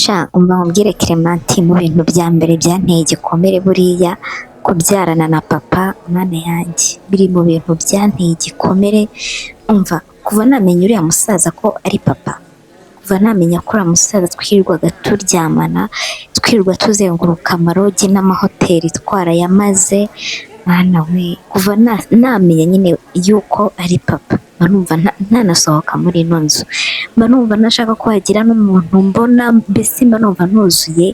Sha, umva nkubwire Clementi, mu bintu bya mbere byanteye igikomere buriya kubyarana na papa, mwana yanjye, biri mu bintu byanteye igikomere. Umva, kuva namenya uriya musaza ko ari papa, kuva namenya ko uriya musaza twirirwaga turyamana, twirirwa tuzenguruka amalodge n'amahoteli twarayamaze, mwana we, kuva namenya nyine yuko ari papa, mba numva ntanasohoka muri ino nzu, mba numva ntashaka ko hagira n'umuntu mbona, mbese mba numva nuzuye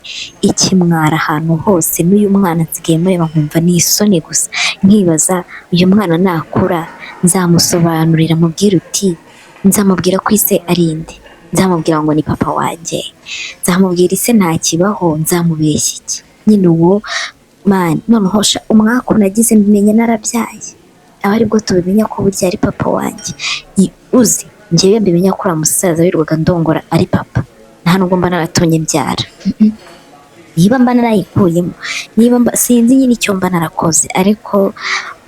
ikimwara ahantu hose. N'uyu mwana nsigaye mureba nkumva ni isoni gusa, nkibaza uyu mwana nakura nzamusobanurira mubwire uti nzamubwira ko ise ari inde? Nzamubwira ngo ni papa wanjye? Nzamubwira ise ntakibaho? Nzamubeshya iki nyine uwo man? Noneho sha, umwaku nagize mbimenya narabyaye, aba aribwo tubimenya ko burya ari papa wanjye. Uzi njyewe mbimenya ko uriya musaza wirirwaga ndongora ari papa, nta nubwo mba naratumye mbyara. Niba mba narayikuyemo, niba mba sinzi nyine icyo mba narakoze, ariko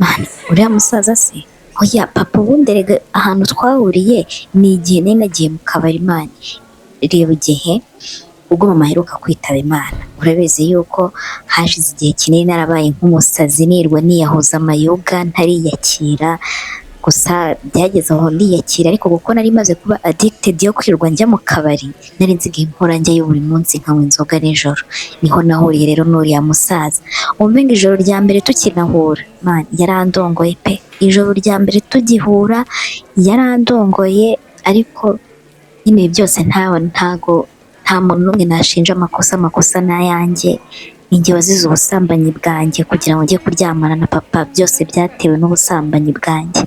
man, uriya musaza se, oya, papa. Ubundi erega ahantu twahuriye ni igihe nari nagiye mu kabari, man. Reba igihe ubwo mama aheruka kwitaba Imana, urabizi yuko hashize igihe kinini narabaye nk'umusazi, nirwa niyahuza amayoga ntariyakira. Gusa byageze aho ndiyakira, ariko kuko nari maze kuba addicted yo kwirirwa njya mu kabari, nari nsigaye mpora njyayo buri munsi, nkanywa inzoga nijoro. Niho nahuriye rero n'uriya musaza. Wumve ngo ijoro rya mbere tukinahura, man, yarandongoye pe. Ijoro rya mbere tugihura yarandongoye, ariko nyine ibi byose ntago nta muntu n'umwe nashinja amakosa. Amakosa ni ayanjye, ninjye wazize ubusambanyi bwanjye kugira ngo njye kuryamana na papa. Byose byatewe n'ubusambanyi bwanjye.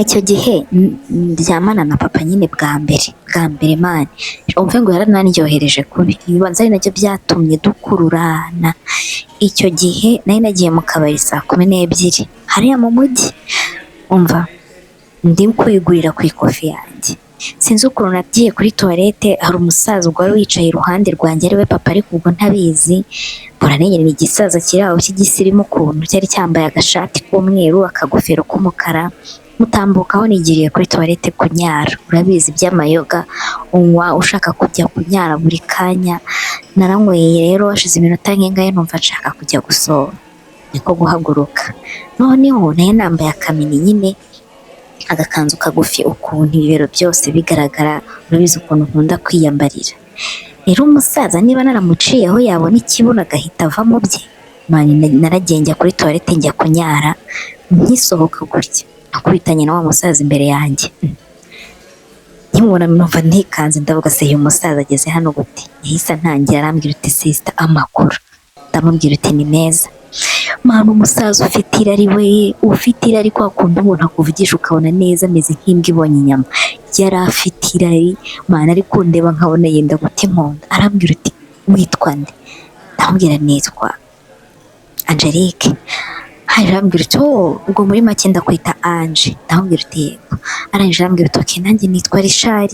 Icyo gihe ndyamana na papa nyine bwa mbere bwa mbere, man, umve ngo yaranandyohereje kubi, ibibanza ari nabyo byatumye dukururana. Icyo gihe nari nagiye mu kabari saa 12 hariya mu mujyi. Umva, ndi kwigurira ku ikofi yanjye, sinzi ukuntu nagiye kuri toilette, hari umusaza ubwo wari wicaye iruhande rwanjye, ariwe papa, ariko ubwo ntabizi. Mbona nyine ni igisaza kiri aho cy'igisirimu ukuntu, cyari cyambaye agashati k'umweru, akagofero k'umukara. Mutambukaho nigiriye kuri toilette kunyara. Urabizi iby'amayoga, unywa ushaka kujya kunyara buri kanya. Naranyweye rero, hashize iminota nk'ingahe numva nshaka kujya gusohora, niko guhaguruka. Noneho nari nambaye akamini nyine, agakanzu kagufi ukuntu, ibibero byose bigaragara. Urabizi ukuntu nkunda kwiyambarira. Rero umusaza niba naramuciyeho yabona ikibuno agahita ava mu bye. Man, naragiye njya kuri toilette njya kunyara, nkisohoka gutya nakubitanye na wa musaza imbere yanjye. Nkimubona numva ntikanze, ndavuga: "Se uyu musaza ageze hano gute?" Yahise antangira arambwira uti: "Sister, amakuru?" Ndamubwira uti: "Ni meza." Man, umusaza ufite irari we, ufite irari kwa kundi umuntu akuvugisha ukabona neza ameze nk'imbwa ibonye inyama. Yari afite irari, man, ari kundeba nkabona yenda guta inkonda. Arambwira uti: "Witwa nde?" Ndamubwira: "Nitwa Angelique." Hanyuma arambwira uti: "Oh, ubwo muri make ndakwita Ange." Ndamubwira uti: "Yego." Arangije arambwira uti: "Okay, nanjye nitwa Richard."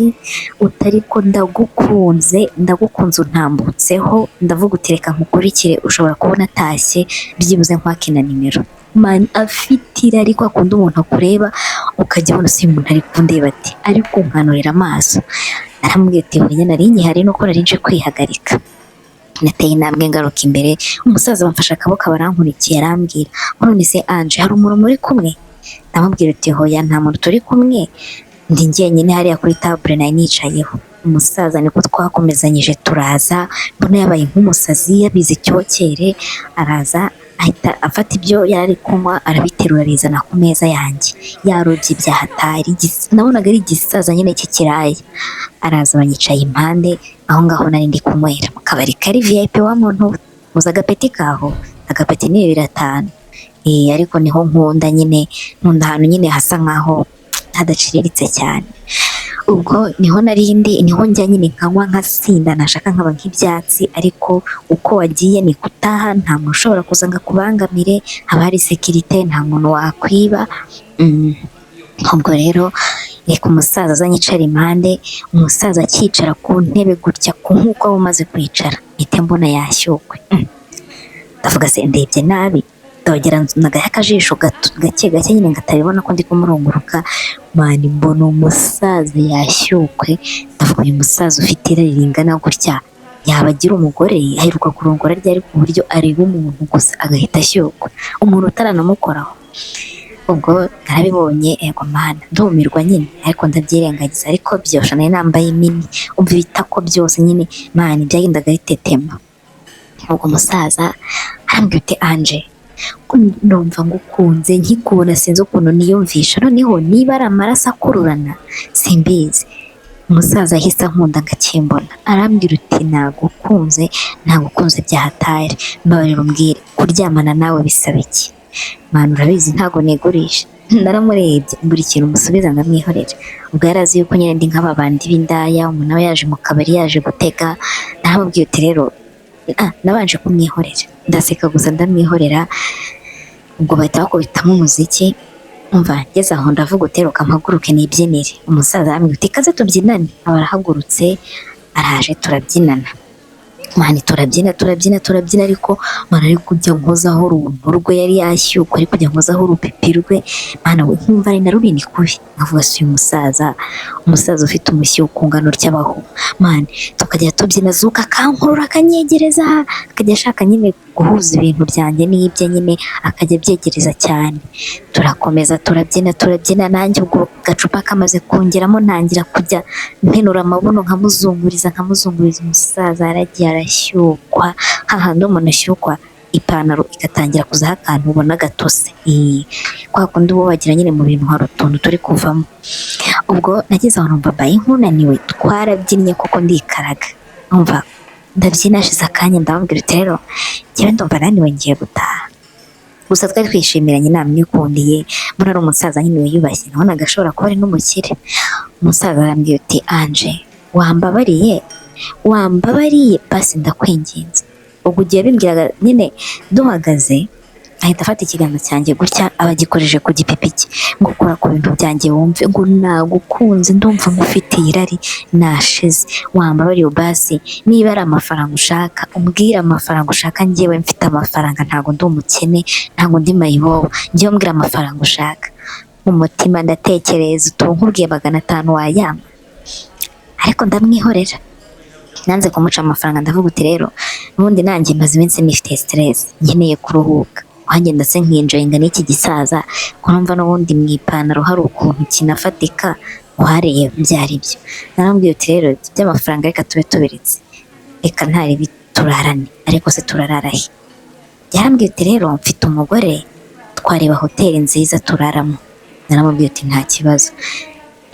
Utari ko ndagukunze, ndagukunze, untambutseho. Ndavuga uti: "Reka nkukurikire, ushobora kubona atashye, byibuze nkwake na nimero." Man, afite irari kwa kundi umuntu akureba ukajya ubona si umuntu ari kundeba ati ariko nkanurira amaso. Aramubwira ati: "Oya, nari nkihari, nuko nari nje kwihagarika." Nateye intambwe ngaruka imbere, umusaza bamfashe akaboko barankurikiye. Arambwira ngo: "None se Ange, hari umuntu muri kumwe?" Ndamubwira uti: "Hoya, nta muntu turi kumwe, ndi njyenyine hariya kuri table nari nicayeho." Umusaza niko twakomezanyije turaza, mbona yabaye nk'umusazi, yabize icyokere, araza ahita afata ibyo yari ari kunywa arabiterura abizana ku meza yanjye, yarobye ibya hatari. Nabonaga ari igisaza nyine cy'ikiraya. Araza banyicaye impande aho ngaho nari ndi kunywera mu kabari kari VIP. Wa muntu we, uzi agapeti kaho? Agapeti ni 25. Ariko niho nkunda nyine, nkunda ahantu nyine hasa nkaho hadaciriritse cyane. Ubwo niho nari ndi, niho njya nyine nkanywa nkasinda, nashaka nkaba nk'ibyatsi, ariko uko wagiye ni kutaha, nta muntu ushobora kuza ngo akubangamire, haba hari sécurité, nta muntu wakwiba. Ubwo rero reka umusaza aza anyicara impande. Umusaza akicara ku ntebe gutya, ku nk'uko waba umaze kwicara, mpite mbona yashyukwe. Ndavuga: "Se ndebye nabi?" Ndongera nagahe akajisho gake gake nyine ngo atabibona ko ndi kumurunguruka. Man, mbona umusaza yashyukwe. Ndavuga: "Uyu musaza ufite irari ringana gutya." Yaba agira umugore, aheruka kurongora ryari ku buryo areba umuntu gusa agahita ashyukwa, umuntu utaranamukoraho? Ubwo narabibonye, ego Mana, ndumirwa nyine, ariko ndabyirengagiza. Ariko byosha nari nambaye mini, umva ibitako byose nyine, Mana, byagendaga bitetema. Ubwo umusaza arambwira uti: "Anje, numva ngukunze nkikubona, sinzi ukuntu niyumvisha, noneho niba ari amaraso akururana simbizi." Umusaza yahise ankunda ngakimbona, arambwira uti: "Nagukunze, nagukunze byahatari, mbabarira umbwire, kuryamana nawe bisaba iki?" Mwana, urabizi ntago nigurisha. Naramurebye buri kintu musubiza, ndamwihorera. Ubwo yari azi yuko nyine ndi nk'aba bandi b'indaya, umuntu aba yaje mu kabari yaje gutega. Naramubwiye uti rero, nabanje kumwihorera, ndaseka gusa, ndamwihorera. Ubwo bahita bakubitamo umuziki. Umva, ngeze aho ndavuga uteruka mpaguruke nibyinire. Umusaza arambwira uti: "Kaze tubyinane." Aba arahagurutse, araje, turabyinana. Mani, turabyina, turabyina, turabyina, ariko mana, ari kujya nkozaho uruntu rwe, yari yashyukwa, ari kujya nkozaho urupipi rwe, mana we, nkumva ari na runini kubi. Nkavuga: "Si uyu musaza, umusaza ufite umushyuko ungana utya abaho?" Mani, tukajya tubyina zuka, akankurura, akanyegereza, akajya ashaka nyine guhuza ibintu byanjye n'ibye nyine, akajya abyegereza cyane. Turakomeza turabyina, turabyina. Nanjye ubwo gacupa kamaze kongeramo, ntangira kujya mpenura amabuno, nkamuzunguriza, nkamuzunguriza. Umusaza yaragiye arashyukwa, hahandi umuntu ashyukwa ipantaro igatangira kuzaho akantu ubona gatose. Kwa kundi uba wagira nyine mu bintu hari utuntu turi kuvamo. Ubwo nageze aho numva mbaye nkunaniwe. Twarabyinnye koko, ndikaraga, numva ndabyina. Hashize akanya ndamubwira uti: "Rero njyewe ndumva naniwe, ngiye gutaha." Gusa twari twishimiranye, namwikundiye, mbona ari umusaza nyine wiyubashye, nabonaga ashobora kuba ari n'umukire. Umusaza arambwira uti: "Anje, wambabariye, wambabariye basi, ndakwinginze." Ubwo igihe yabimbwiraga nyine duhagaze, ahita afata ikiganza cyanjye gutya, aba agikojeje ku gipipi cye, ngo: "Kora ku bintu byanjye wumve," ngo: "Nagukunze, ndumva ngufitiye irari, nashize, wambabariye basi. Niba ari amafaranga ushaka, umbwire amafaranga ushaka, njyewe mfite amafaranga, ntabwo ndi umukene, ntabwo ndi mayibobo, njyewe umbwire amafaranga ushaka." Mu mutima ndatekereza utu: "Nkubwiye 500 wayampa?" Ariko ndamwihorera, nanze kumuca amafaranga. Ndavuga uti: "Rero ubundi nanjye maze iminsi nifite stress, nkeneye kuruhuka, wanjye ndetse nkinjoyinga n'iki gisaza, ko numva n'ubundi mu ipantaro hari ukuntu kinafatika wariye." Byari byo. Narambwiye uti: "Rero by'amafaranga reka tube tubiretse, reka ntaribi turarane." "Ariko se turarara he?" Yarambwiye uti: "Rero mfite umugore, twareba hoteli nziza turaramo." Naramubwiye uti: "Nta kibazo."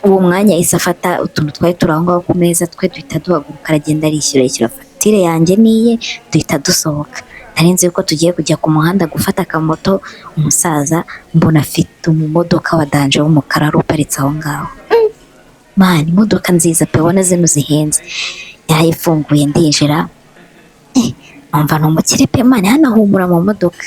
Uwo mwanya yahise afata utuntu twari turi aho ngaho ku meza, twe duhita duhaguruka, aragenda arishyura, yishyura fagitire yanjye n'iye, duhita dusohoka. Nari nzi yuko tugiye kujya ku muhanda gufata akamoto. Umusaza mbona afite umumodoka wa danger w'umukara wari uparitse aho ngaho. Mani, imodoka nziza pe, ubona zino zihenze. Yarayifunguye, ndinjira, numva ni umukire pe. Mani, hanahumura mu modoka.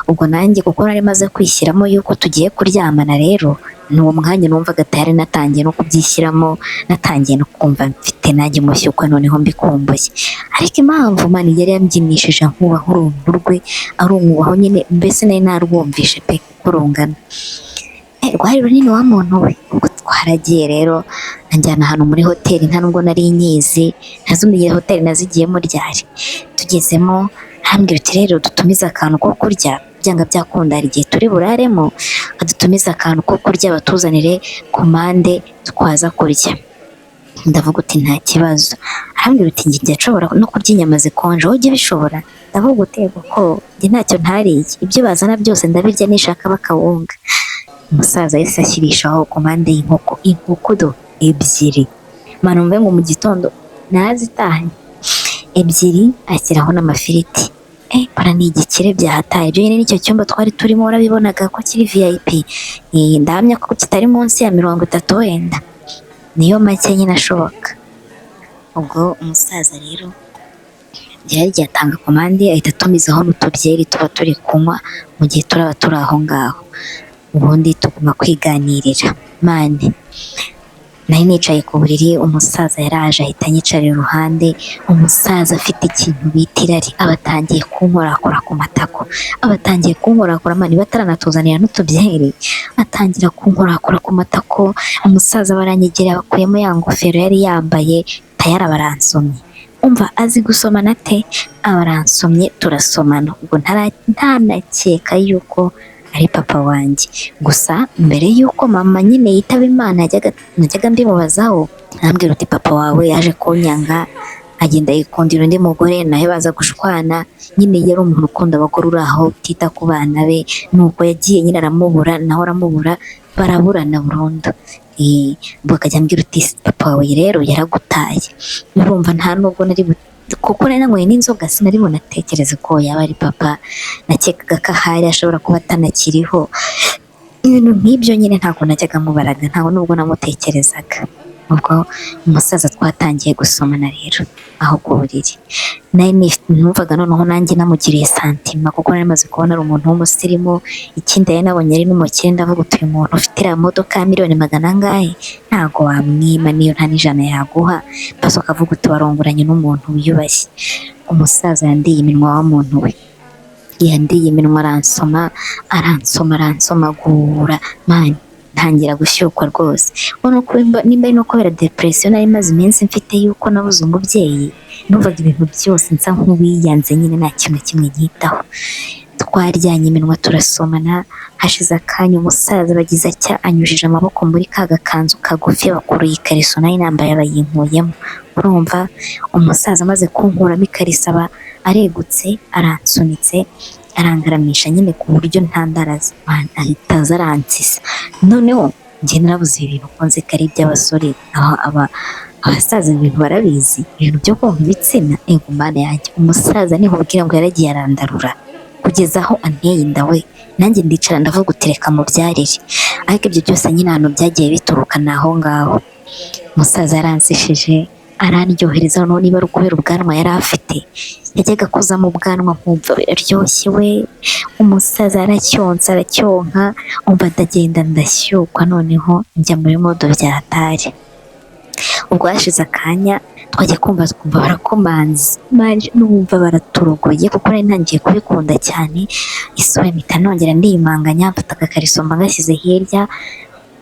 Ubwo nanjye kuko nari maze kwishyiramo yuko tugiye kuryamana, rero ni uwo mwanya numvaga tayari natangiye no kubyishyiramo, natangiye no kumva mfite nanjye umushyukwe, noneho mbikumbuye. Ariko impamvu, mani, yari yambyinishije nkubaho uruntu rwe, arunkubaho nyine, mbese nari narwumvishe pe kuko rungana. Rwari runini wa muntu we. Ubwo twaragiye rero, anjyana ahantu muri hoteli, nta nubwo nari nyizi, ntazi hoteli nazigiyemo ryari. Tugezemo arambwira uti: "Rero dutumize akantu ko kurya, byanga byakunda hari igihe turi buraremo, adutumize akantu ko kurya, batuzanire komande twaza kurya." Ndavuga uti: "Nta kibazo." Arambwira uti: "Njye nshobora no kurya inyama zikonje, wowe ujye ubishobora?" Ndavuga uti: "Yego ko njye ntacyo ntariye, ibyo bazana byose ndabirya, nishaka bakawunga." Umusaza yahise ashyirishaho komande y'inkoko, inkoko do ebyiri, manu mve ngo mu gitondo narazitahanye ebyiri, ashyiraho n'amafiriti. Bara ni igikire byahataye. Ibyo nyine n'icyo cyumba twari turimo warabibonaga ko kiri VIP. Ndahamya ko kitari munsi ya 30 wenda, niyo make nyine ashoboka. Ubwo umusaza rero yari atanga komande, ahita atumizaho n'utubyeri tuba turi kunywa mu gihe turaba turi aho ngaho, ubundi tuguma kwiganirira. Mani, nari nicaye ku buriri, umusaza yaraje ahita anyicara iruhande. Umusaza afite ikintu bita irari, aba atangiye kunkorakora ku matako, aba atangiye kunkorakora. Mani, bataranatuzanira n'utubyeri, atangira kunkorakora ku matako. Umusaza baranyegereye, bakuyemo ya ngofero yari yambaye, tayari baransomye. Umva, azi gusomana te? Aba aransomye, turasomana. Ubwo ntanakeka yuko ari papa wanjye. Gusa mbere yuko mama nyine yitaba Imana, najyaga mbimubazaho, arambwira uti: "Papa wawe yaje kunyanga, agenda yikundira undi mugore, nawe baza gushwana. Nyine yari umuntu ukunda abagore, uri aho utita ku bana be. Nuko yagiye nyine aramubura, nawe aramubura, baraburana burundu." Ubwo akajya ambwira uti: "Papa wawe rero yaragutaye." Urumva nta nubwo nari kuko nari nanyweye n'inzoga, sinari bunatekereze ko yaba ari papa. Nakekaga ko ahari ashobora kuba atanakiriho, ibintu nk'ibyo nyine. Ntabwo najyaga mubaraga, ntabwo nubwo namutekerezaga. Ubwo umusaza twatangiye gusomana rero aho ku buriri. Nari numvaga noneho nanjye namugiriye sentiment, kuko nari maze kubona ari umuntu w'umusirimu. Ikindi, yari nabonye ari n'umukire. Ndavuga uti: "Uyu muntu ufite iriya modoka ya miliyoni magana angahe, ntabwo wamwima niyo nta n'ijana yaguha." Basi ukavuga uti warongoranye n'umuntu wiyubashye. Umusaza yandiye iminwa wa muntu we, yandiye iminwa, aransoma, aransoma, aransomagura. Man, ntangira gushyukwa rwose. Ubona ko nimba ari no kubera depression nari maze iminsi mfite yuko nabuze umubyeyi, numvaga ibintu byose nsa nk'uwiyanze nyine, nta kintu na kimwe nkitaho. Twaryanye iminwa, turasomana. Hashize akanya umusaza bagize atya, anyujije amaboko muri ka gakanzu kagufi, bakuruye ikariso nari nambaye, abayinkuyemo. Urumva, umusaza amaze kunkuramo ikariso, aba aregutse, aransunitse, arangaramisha nyine ku buryo ntandaraza. Man, ahita aza aransisa. Noneho njye narabuze ibintu ko nzi ko ari iby'abasore, abasaza ibintu barabizi, ibintu byo konka ibitsina. Ego Mana yanjye, umusaza nihubwira ngo yaragiye arandarura kugeza aho anteye inda we. Nanjye ndicara ndavuga uti: "Reka mubyarire." Ariko ibyo byose nyine ahantu byagiye bituruka ni aho ngaho. Umusaza yaransishije, arandyohereza. Noneho niba ari ukubera ubwanwa yari afite, yajyaga akozamo ubwanwa nkumva biraryoshye we. Umusaza aracyonsa, aracyonka, umva ndagenda ndashyukwa, noneho njya muri mood bya hatari. Ubwo hashize akanya twajya kumva twumva barakomanze. Manje numva baraturogoye, kuko nari ntangiye kubikunda cyane. Isura mpita nongera ndiyumanganya, mfata agakariso mba ngashyize hirya.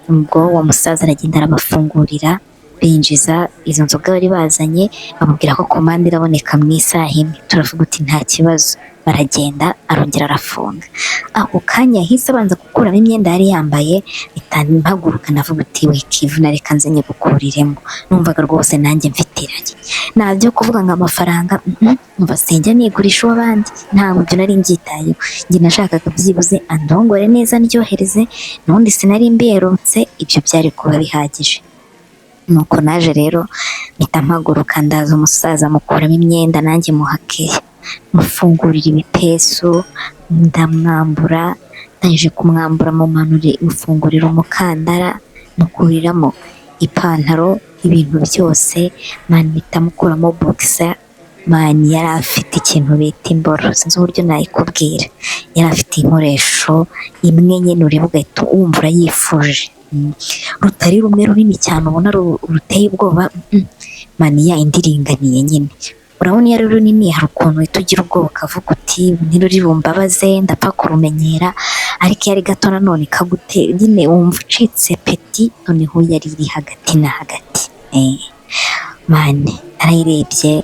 Ubwo uwo musaza aragenda arabafungurira, binjiza izo nzoga bari bazanye, bamubwira ko komande iraboneka mu isaha imwe. Turavuga uti: "Nta kibazo." Baragenda, arongera arafunga. Ako kanya yahise abanza gukuramo imyenda yari yambaye. Mpita mpaguruka, ndavuga uti: "Wikivuna, reka nze nyigukuriremo." Numvaga rwose nanjye mfite irari, nta byo kuvuga ngo amafaranga, umva, sinjya nigurisha uw'abandi, ntabwo ibyo nari mbyitayeho. Njye nashakaga byibuze andongore neza, ndyohereze, n'ubundi sinari mbiherutse, ibyo byari kuba bihagije. Nuko naje rero mpita mpaguruka, ndaza, umusaza mukuramo imyenda, nanjye muhakeya, mufungurira ibipesu, ndamwambura. Ndangije kumwambura, mumanure, mufungurira umukandara, mukuriramo ipantaro, ibintu byose. Man, mpita mukuramo boxer. Man, yari afite ikintu bita imboro, sinzi uburyo nayikubwira. Yari afite inkoresho imwe nyine ureba ugahita wumva urayifuje. Rutari rumwe runini cyane ubona ruteye ubwoba. Man, ya indi iringaniye nyine. Urabona iyo ari runini hari ukuntu uhita ugira ubwoba, ukavuga uti: "Ntiruri bumbabaze, ndapfa kurumenyera." Ariko iyo ari gato nanone kagute nyine wumva ucitse appétit. Noneho yari iri hagati na hagati. Man, narayirebye,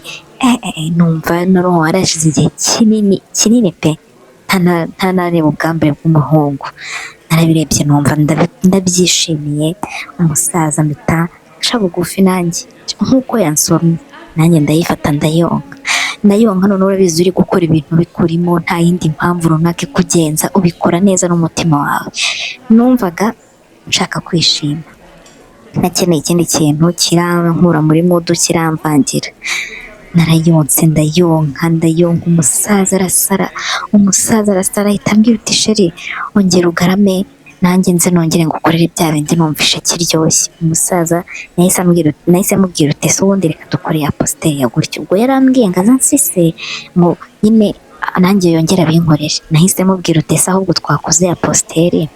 numva noneho harashize igihe kinini kinini pe ntanareba ubwambure bw'umuhungu. Narabirebye numva ndabyishimiye. Umusaza mpita nca bugufi nanjye nk'uko yansomye, nanjye ndayifata, ndayonka, ndayonka. Noneho urabizi, uri gukora ibintu bikurimo, nta yindi mpamvu runaka ikugenza, ubikora neza n'umutima wawe. Numvaga nshaka kwishima, ntakeneye ikindi kintu kirankura muri mood, kiramvangira. Narayonse, ndayonka, ndayonka, umusaza arasara. Umusaza arasara, ahita ambwira uti: "Chéri, ongera ugarame, nanjye nze nongere ngukorere bya bindi numvishe kiryoshye." Umusaza nahise ambwira, nahise amubwira uti: "Ese ubundi reka dukore ya posture ya gutya." Ubwo yarambwiye ngo aze ansise ngo nyine nanjye yongere abinkorere. Nahise mubwira uti: "Ese ahubwo twakoze ya posture,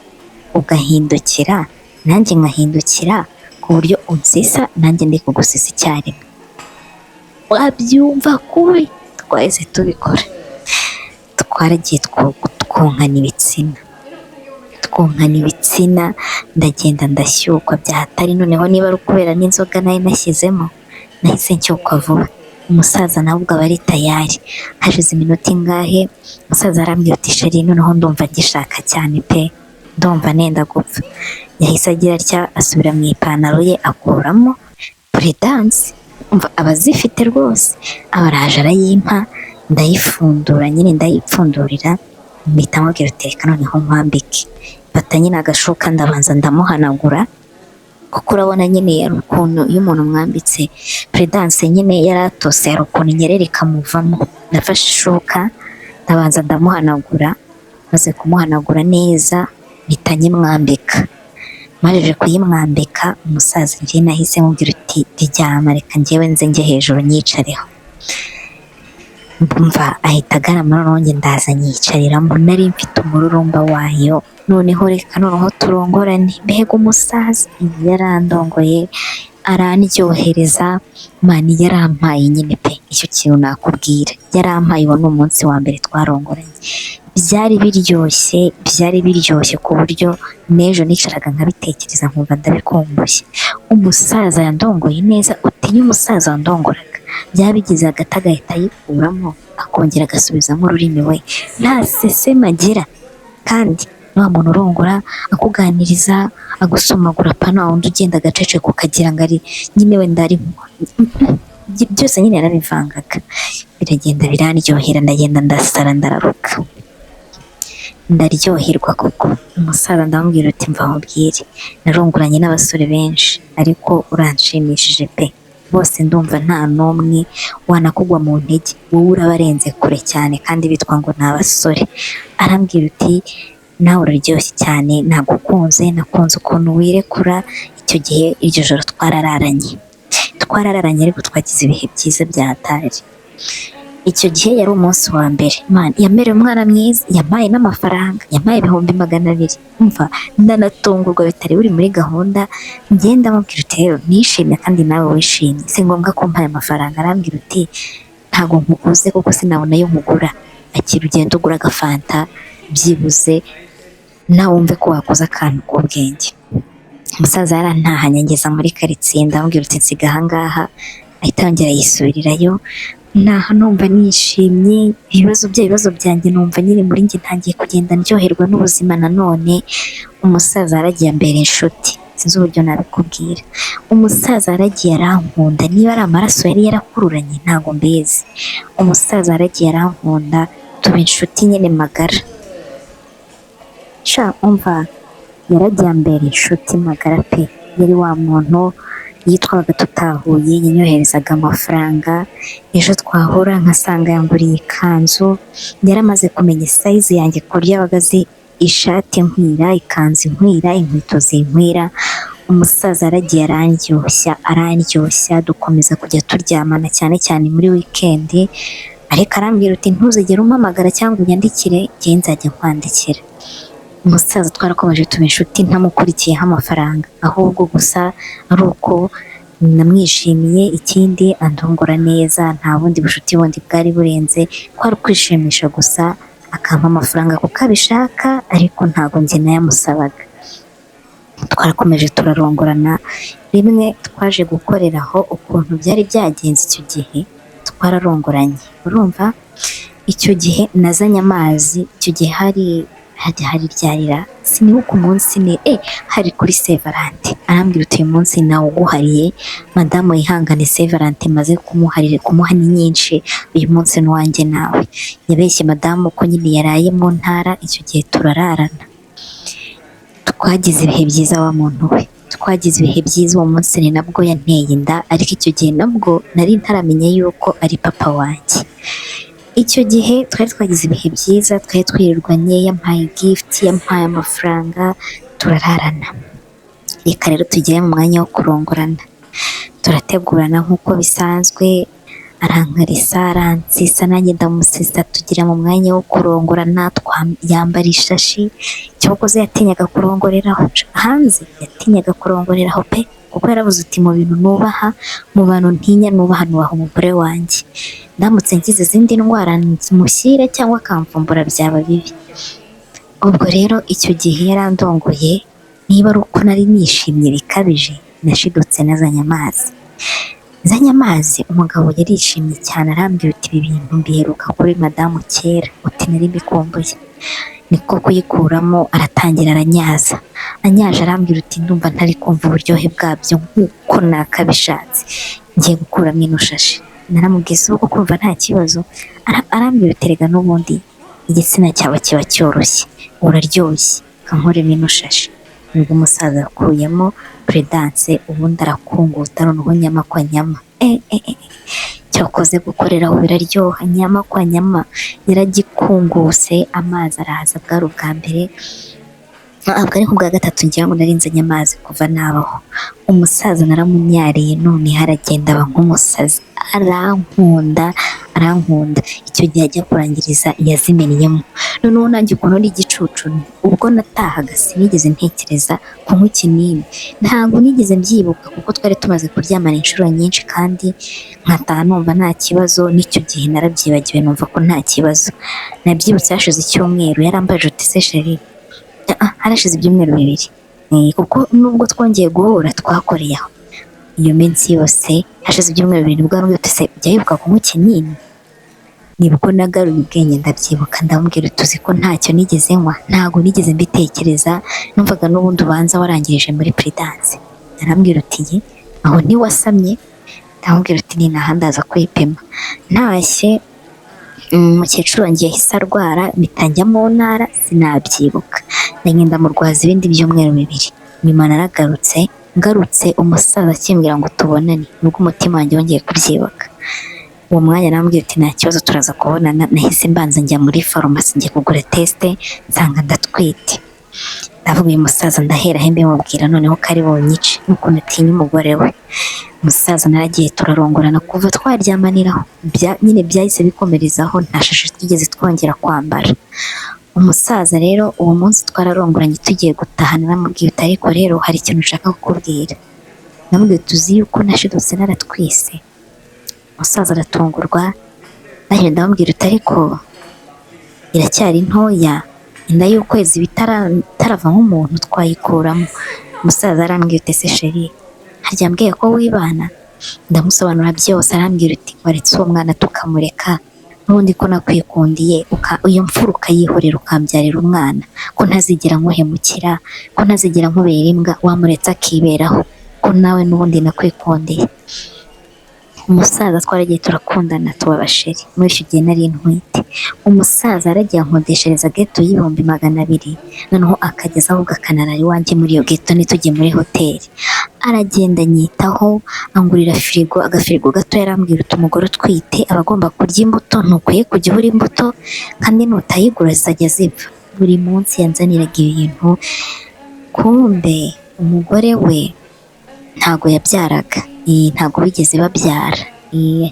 ugahindukira nanjye nkahindukira, ku buryo unsisa nanjye ndi kugusisa icyarimwe?" Wabyumva kubi. Twahise tubikora, twaragiye twonkana ibitsina, twonkana ibitsina, ndagenda ndashyukwa bya hatari. Noneho niba ari ukubera n'inzoga nari nashyizemo, nahise nshyukwa vuba. Umusaza nawe ubwo aba ari tayari. Hashize iminota ingahe, umusaza arambwira ati: "Chérie, noneho ndumva ngishaka cyane pe, ndumva nenda gupfa." Yahise agira atya, asubira mu ipantaro ye, akuramo Prudence. Umva, aba azifite rwose. Aba araje arayimpa, ndayifundura nyine, ndayipfundurira, mpita mubwira uti: "Reka noneho nkwambike." Mfata nyine agashuka, ndabanza ndamuhanagura, kuko urabona nyine hari ukuntu iyo umuntu mwambitse Prudence nyine yaratose, hari ukuntu inyerera ikamuvamo. Nafashe ishuka, ndabanza ndamuhanagura. Maze kumuhanagura neza, mpita nyimwambika. Majije kuyimwambika umusaza, njye nahise mubwira uti: "Ryama, reka njyewe nze njye hejuru nyicareho." Mva, ahita agarama, noneho njye ndaza nyicariramo. Nari mfite umururumba wayo. Noneho reka noneho turongorane. Mbega umusaza, yarandongoye, arandyohereza. Man, yarampaye nyine pe. Icyo kintu nakubwira, yarampaye. Uwo ni umunsi wa mbere twarongoranye. Byari biryoshye, byari biryoshye ku buryo n'ejo nicaraga nkabitekereza, nkumva ndabikumbuye. Umusaza yandongoye neza. Utinya umusaza wandongoraga, byaba bigize hagati agahita ayikuramo, akongera agasubizamo ururimi we, nta seseme agira. Kandi wa muntu urongora akuganiriza, agusomagura, pana wa wundi ugenda agaceceka ukagira ngo ari nyine wenda ari byose nyine. Yarabivangaga, biragenda biraryohera, ndagenda ndasara, ndararuka, ndaryoherwa koko. Umusaza ndamubwira uti: "Mva nkubwire, narongoranye n'abasore benshi, ariko uranshimishije pe. Bose ndumva nta n'umwe wanakugwa mu ntege, wowe urabarenze kure cyane, kandi bitwa ngo ni abasore." Arambwira uti: "Nawe uraryoshye cyane, nagukunze, nakunze ukuntu wirekura." Icyo gihe, iryo joro twarararanye, twarararanye, ariko twagize ibihe byiza bya hatari. Icyo gihe yari umunsi wa mbere. Man, yamereye umwana mwiza, yampaye n'amafaranga, yampaye 200,000. Umva, ndanatungurwa, bitari buri muri gahunda. Ngenda mubwira uti: "Rero nishimye kandi nawe wishimye, si ngombwa ko mpaye amafaranga." Arambwira uti: "Ntabwo nkuguze kuko sinabona ayo nkugura, akira ugenda ugura agafanta, byibuze nawe wumve ko wakoze akantu k'ubwenge." Umusaza yarantahanye, ngeza muri karitsiye, ndamubwira uti: "Nsiga ahangaha." Ahita yongera yisubirirayo. Naha numva nishimye, ibibazo bya bibazo byanjye numva nyine muri njye ntangiye kugenda ndyoherwa n'ubuzima nanone. Umusaza yaragiye ambera inshuti, sinzi uburyo nabikubwira. Umusaza yaragiye arankunda, niba ari amaraso yari yarakururanye ntabwo mbizi. Umusaza yaragiye arankunda, tuba inshuti nyine magara. Sha umva, yaragiye ambera inshuti magara pe. Yari wa muntu iyo twabaga tutahuye yanyoherezaga amafaranga, ejo twahura nkasanga yanguriye ikanzu. Yaramaze kumenya size yanjye, ku buryo yabaga azi ishati inkwira, ikanzu inkwira, inkweto zinkwira. Umusaza yaragiye arandyoshya, arandyoshya, dukomeza kujya turyamana cyane cyane muri weekend. Ariko arambwira uti: "Ntuzigere umpamagara cyangwa unyandikire, njye nzajya nkwandikira." Umusaza twarakomeje tuba inshuti, ntamukurikiyeho amafaranga, ahubwo gusa ari uko namwishimiye, ikindi andongora neza. Nta bundi bucuti bundi bwari burenze, kwari ukwishimisha gusa, akampa amafaranga kuko abishaka, ariko ntabwo njye nayamusabaga. Twarakomeje turarongorana. Rimwe twaje gukoreraho ukuntu byari byagenze icyo gihe, twararongoranye. Urumva, icyo gihe nazanye amazi. Icyo gihe hari ryarira, sinibuka umunsi, ni hari kuri Saint Valentin. Arambwira uti: "Uyu munsi nawuguhariye, madamu yihangane, Saint Valentin maze kumuharira, kumuha ni nyinshi, uyu munsi ni uwanjye nawe." Yabeshye madamu ko nyine yaraye mu ntara. Icyo gihe turararana, twagize ibihe byiza. Wa muntu we, twagize ibihe byiza. Uwo munsi ni nabwo yanteye inda, ariko icyo gihe nabwo nari ntaramenya yuko ari papa wanjye. Icyo gihe twari twagize ibihe byiza, twari twirirwanye, yampaye gift, yampaye amafaranga, turararana. Reka rero tugere mu mwanya wo kurongorana. Turategurana nk'uko bisanzwe, arankarisa, aransisa, nanjye ndamusisa, tugera mu mwanya wo kurongorana, yambara ishashi. Cyokoze yatinyaga kurongoreraho hanze, yatinyaga kurongoreraho pe, kuko yarabuze uti: "Mu bintu nubaha, mu bantu ntinya nubaha, nubaha umugore wanjye. Ndamutse ngize izindi ndwara mushyira cyangwa akamvumbura byaba bibi." Ubwo rero icyo gihe yarandongoye, niba ari uko nari nishimye bikabije, nashidutse nazanye amazi. Nzanye amazi, umugabo yarishimye cyane, arambwira uti ibi bintu mbiheruka kuri madamu kera, uti nari mbikumbuye. Niko kuyikuramo aratangira aranyaza, anyaje arambwira uti ndumva ntari kumva uburyohe bwabyo nk'uko nakabishatse, ngiye gukuramo ino shashi. Naramubwiye se ubwo kumva nta kibazo? Arambwira uti erega n'ubundi igitsina cyawe kiba cyoroshye, uraryoshye, kankuremo ino shashi. Nibwo umusaza yakuyemo Prudence, ubundi arakunguta noneho nyama kwa nyama. Cyakoze gukoreraho biraryoha, nyama kwa nyama yaragikunguse, amazi araza. Bwari ubwa mbere, ntabwo ari nk'ubwa gatatu ngira ngo nari nzanye amazi kuva nabaho. Umusaza naramunyariye, noneho aragenda aba nk'umusazi, arankunda, arankunda. Icyo gihe ajya kurangiriza yazimennyemo. Noneho nanjye ukuntu ari igicucu, ubwo natahaga sinigeze ntekereza kunywa ikinini, ntabwo nigeze mbyibuka kuko twari tumaze kuryamana inshuro nyinshi kandi nkataha numva nta kibazo. N'icyo gihe narabyibagiwe, numva ko nta kibazo. Nabyibutse hashize icyumweru, yarambajije uti se chérie, harashize ibyumweru 2, kuko nubwo twongeye guhura twakoreye aho iyo minsi yose, hashize ibyumweru 2 nibwo yarambwiye uti se ujya wibuka kunywa ikinini? Nibwo nagaruye ubwenge ndabyibuka, ndamubwira uti uzi ko ntacyo nigeze nywa, ntabwo nigeze mbitekereza, numvaga n'ubundi ubanza warangirije muri Prudence. Arambwira uti ye, aho ntiwasamye? Ndamubwira uti ni naha ndaza kwipima. Ntashye umukecuru wanjye yahise arwara, mpita njya mu ntara sinabyibuka, ndagenda murwaza ibindi byumweru 2. Nyuma naragarutse, ngarutse umusaza akimbwira ngo tubonane, nibwo umutima wanjye wongeye kubyibuka. Uwo mwanya narambwiye uti nta kibazo, turaza kubonana. Nahise mbanza njya muri farumasi njya kugura test, nsanga ndatwite. Ndavuga uyu musaza ndahera he mbimubwira noneho ko ari bunyice n'ukuntu atinya umugore we. Umusaza naragiye turarongorana, kuva twaryamaniraho nyine byahise bikomerezaho, nta shashi twigeze twongera kwambara. Umusaza rero uwo munsi twararongoranye, tugiye gutaha naramubwiye uti ariko rero hari ikintu nshaka kukubwira. Namubwiye tuzi yuko nashidutse naratwise. Umusaza aratungurwa, nanjye ndamubwira uti ariko iracyari ntoya, inda y'ukwezi iba itarava nk'umuntu, twayikuramo. Umusaza arambwira uti ese chérie, harya mbwiye ko wibana? Ndamusobanura byose, arambwira uti waretse uwo mwana tukamureka, n'ubundi ko nakwikundiye, iyo mfura ukayihorera ukambyarira umwana, ko ntazigera nkuhemukira, ko ntazigera nkubera imbwa, wamuretse akiberaho, ko nawe n'ubundi nakwikundiye. Umusaza twaragiye turakundana tuba aba chéri, muri icyo gihe nari ntwite. Umusaza yaragiye ankodeshereza ghetto y'200,000, noneho akageza ahubwo akanarara iwanjye muri iyo ghetto ntitujye muri hoteli. Aragenda anyitaho, angurira firigo, agafirigo gato. Yarambwira uti umugore utwite aba agomba kurya imbuto, ntukwiye kujya ubura imbuto, kandi nutayigura zizajya zipfa. Buri munsi yanzaniraga ibintu. Kumbe umugore we ntago yabyaraga, ntago bigeze babyara,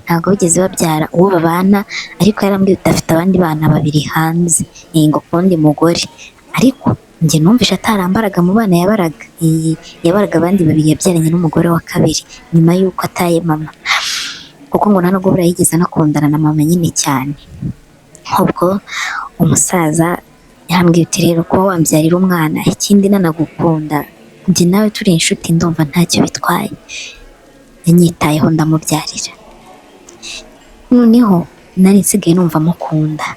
ntago bigeze babyara uwo babana, ariko yarambwiye uti afite abandi bana babiri hanze, ngo kundi mugore. Ariko njye numvishe atarambaraga mu bana yabaraga, yabaraga abandi babiri yabyaranye n'umugore wa kabiri nyuma y'uko ataye mama, kuko ngo nta nubwo buriya yigeze anakundana na mama nyine cyane. Ubwo umusaza yarambwiye uti rero kuba wambyarira umwana, ikindi nanagukunda, njye nawe turi inshuti, ndumva ntacyo bitwaye. Yanyitayeho ndamubyarira, noneho nari nsigaye numva mukunda,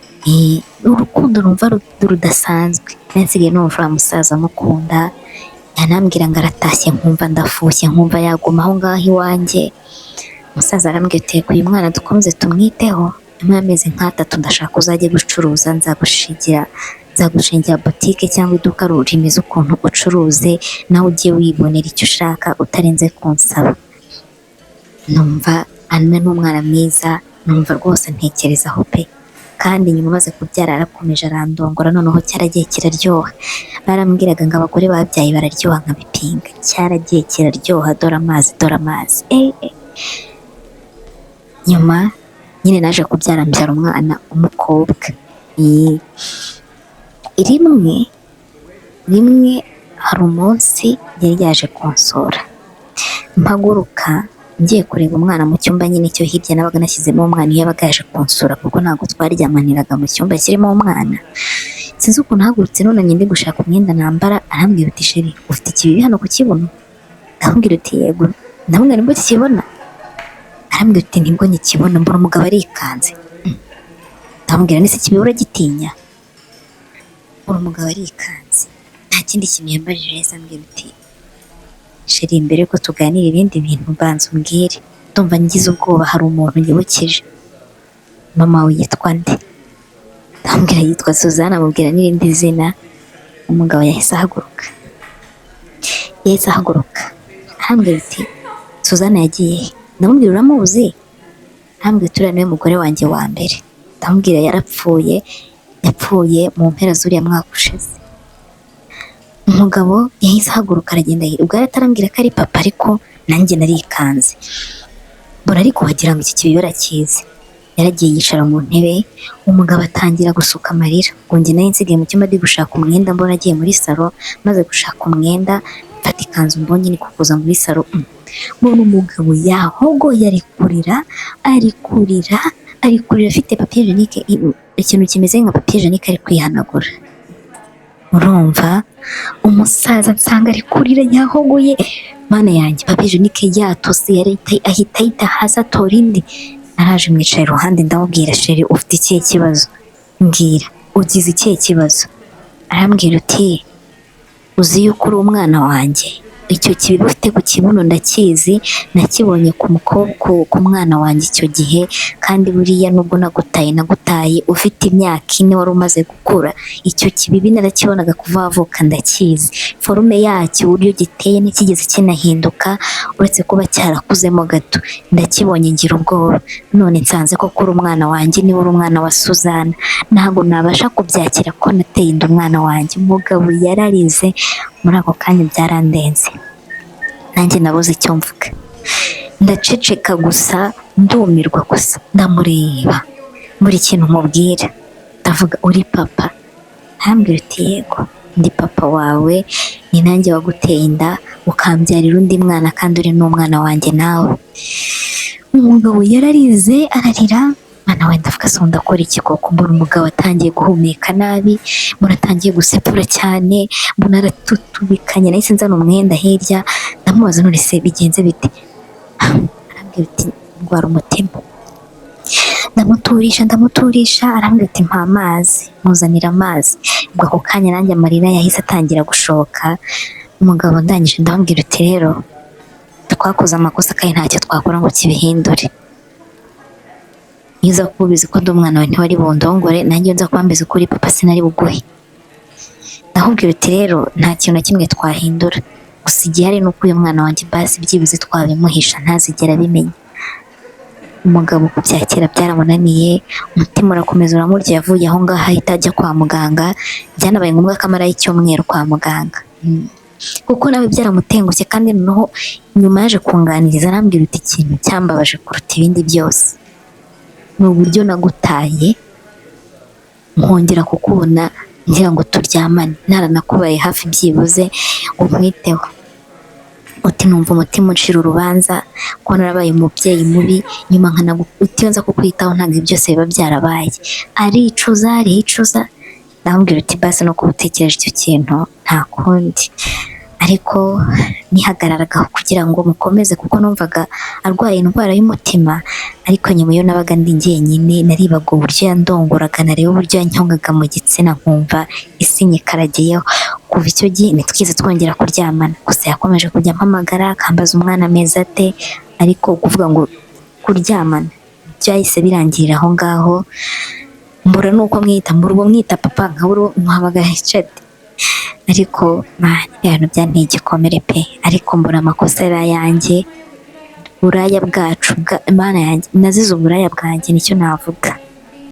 urukundo numva rudasanzwe. Nari nsigaye numva uriya musaza mukunda, yanambwira ngo aratashye nkumva ndafushye, nkumva yaguma aho ngaho iwanjye. Umusaza arambwira uti reka uyu mwana dukomeze tumwiteho, nyuma y'amezi nk'atatu ndashaka uzajye gucuruza, nzagushingira botike cyangwa iduka rimeze ukuntu, ucuruze nawe ujye wibonera icyo ushaka utarenze kunsaba. Numva Anna ni umwana mwiza, numva rwose ntekerezaho pe. Kandi nyuma maze kubyara yarakomeje arandongora, noneho cyaragiye kiraryoha. Barambwiraga ngo abagore babyaye bararyoha nkabipinga, cyaragiye kiraryoha, dore amazi, dore amazi. Nyuma nyine naje kubyara, mbyara umwana w'umukobwa. Rimwe rimwe hari umunsi yari yaje kunsura, mpaguruka ngiye kureba umwana mu cyumba nyine cyo hirya nabaga nashyizemo umwana iyo yabaga yaje kunsura, kuko ntabwo twaryamaniraga mu cyumba kirimo umwana. Sinzi ukuntu hagurutse nunamye ndi gushaka umwenda nambara, arambwira uti chérie, ufite ikibibi hano ku kibuno? Ndamubwira uti yego. Ndamubwira nibwo kikibona. Arambwira uti nibwo nkikibona, mbona umugabo arikanze. Ndamubwira nese ikibibi uragitinya? Mbona umugabo arikanze, nta kindi kintu yambajije, yahise ambwira uti chéri, mbere yuko tuganira ibindi bintu mbanza umbwire, ndumva ngize ubwoba, hari umuntu nyibukije, mama we yitwa nde? Ndamubwira yitwa Suzanne, amubwira n'irindi zina. Umugabo yahise ahaguruka, yahise ahaguruka arambwira ati Suzanne yagiye he? Ndamubwira uramuzi? Arambwira ati uriya niwe mugore wanjye wa mbere. Ndamubwira yarapfuye, yapfuye mu mpera z'uriya mwaka ushize. Umugabo yahise ahaguruka aragenda, ubwo yari atarambwira ko ari papa, ariko nanjye narikanze mbona ariko wagira ngo iki kibi arakizi. Yaragiye yicara mu ntebe, umugabo atangira gusuka amarira. Ngo njye nari nsigaye mu cyumba ndi gushaka umwenda, mbona agiye muri salo, maze gushaka umwenda mfata ikanzu mbonye ni kukuza muri salo, mbona umugabo yahogoye ari kurira, ari kurira, ari kurira, afite papier hygiénique, ikintu kimeze nka papier hygiénique ari kwihanagura. Urumva umusaza nsanga ari kurira yahogoye, Mana yanjye, papier hygiénique yatose, ahita ayita hasi atora indi. Naraje mwicaye iruhande ndamubwira chéri, ufite ikihe kibazo? Mbwira, ugize ikihe kibazo? Arambwira uti uzi yuko uri umwana wanjye, icyo kibibi ufite ku kibuno ndakizi, nakibonye ku mukobwa, ku mwana wanjye icyo gihe, kandi buriya nubwo nagutaye, nagutaye ufite imyaka 4 wari umaze gukura, icyo kibibi narakibonaga kuva wavuka, ndakizi forme yacyo, uburyo giteye ntikigeze kinahinduka uretse kuba cyarakuzemo gato, ndakibonye ngira ubwoba, none nsanze ko uri umwana wanjye, niba uri umwana wa Suzana ntabwo nabasha kubyakira ko nateye inda umwana wanjye. Umugabo yararize muri ako kanya, byarandenze, nanjye nabuze icyo mvuga, ndaceceka gusa, ndumirwa gusa, ndamureba buri kintu mubwira, ndavuga uri papa? Arambwira uti yego ndi papa wawe, ni nanjye waguteye inda ukambyarira undi mwana kandi uri n'umwana wanjye nawe. Umugabo yararize ararira, mwana we, ndavuga se ndakora iki koko? Mbona umugabo atangiye guhumeka nabi, mbona atangiye gusepfura cyane, mbona aratutubikanye, nahise nzana umwenda hirya, ndamubaza none se bigenze bite? Arambwira ati ndwara umutima. Ndamuturisha, ndamuturisha, arambwira ati mpa amazi, muzanira amazi. Ubwo ako kanya nanjye amarira yahise atangira gushoka. Umugabo ndangije ndamubwira uti rero twakoze amakosa kandi ntacyo twakora ngo kibihindure, iyo uza kuba ubizi ko ndi umwana wawe ntiwari bundongore, nanjye iyo nza kuba mbizi ko uri papa sinari buguhe. Ndamubwira uti rero nta kintu na kimwe twahindura, gusa igihari ni uko uyu mwana wanjye basi byibuze twabimuhisha ntazigera abimenya. Umugabo kubyakira byaramunaniye, umutima urakomeza uramurya, yavuye aho ngaho ahita ajya kwa muganga, byanabaye ngombwa ko amarayo icyumweru kwa muganga. Kuko nawe byaramutengushye, kandi noneho nyuma yaje kunganiriza arambwira uti ikintu cyambabaje kuruta ibindi byose ni uburyo nagutaye nkongera kukubona ngira ngo turyamane, naranakubaye hafi byibuze ngo nkwiteho. Uti numva umutima uncira urubanza ko narabaye umubyeyi mubi, nyuma uti iyo nza kukwitaho ntabwo ibi byose biba byarabaye. Aricuza, aricuza, ndamubwira uti basi no kuba utekereje icyo kintu nta kundi, ariko nihagararagaho kugira ngo mukomeze kuko numvaga arwaye indwara y'umutima. Ariko nyuma iyo nabaga ndi njyenyine narebaga uburyo yandongoraga, nareba uburyo yanyongaga mu gitsina nkumva isi nyikaragiyeho. Kuva icyo gihe ntitwigeze twongera kuryamana, gusa yakomeje kujya ampamagara akambaza umwana ameze ate, ariko kuvuga ngo kuryamana byahise birangirira aho ngaho. Mbura nuko mwita, mbura uwo mwita papa, nkabura uwo muhamagara Richard, ariko man, ibintu byanteye igikomere pe, ariko mbura amakosa yari ayanjye, uburaya bwacu Mana yanjye, nazize uburaya bwanjye nicyo navuga.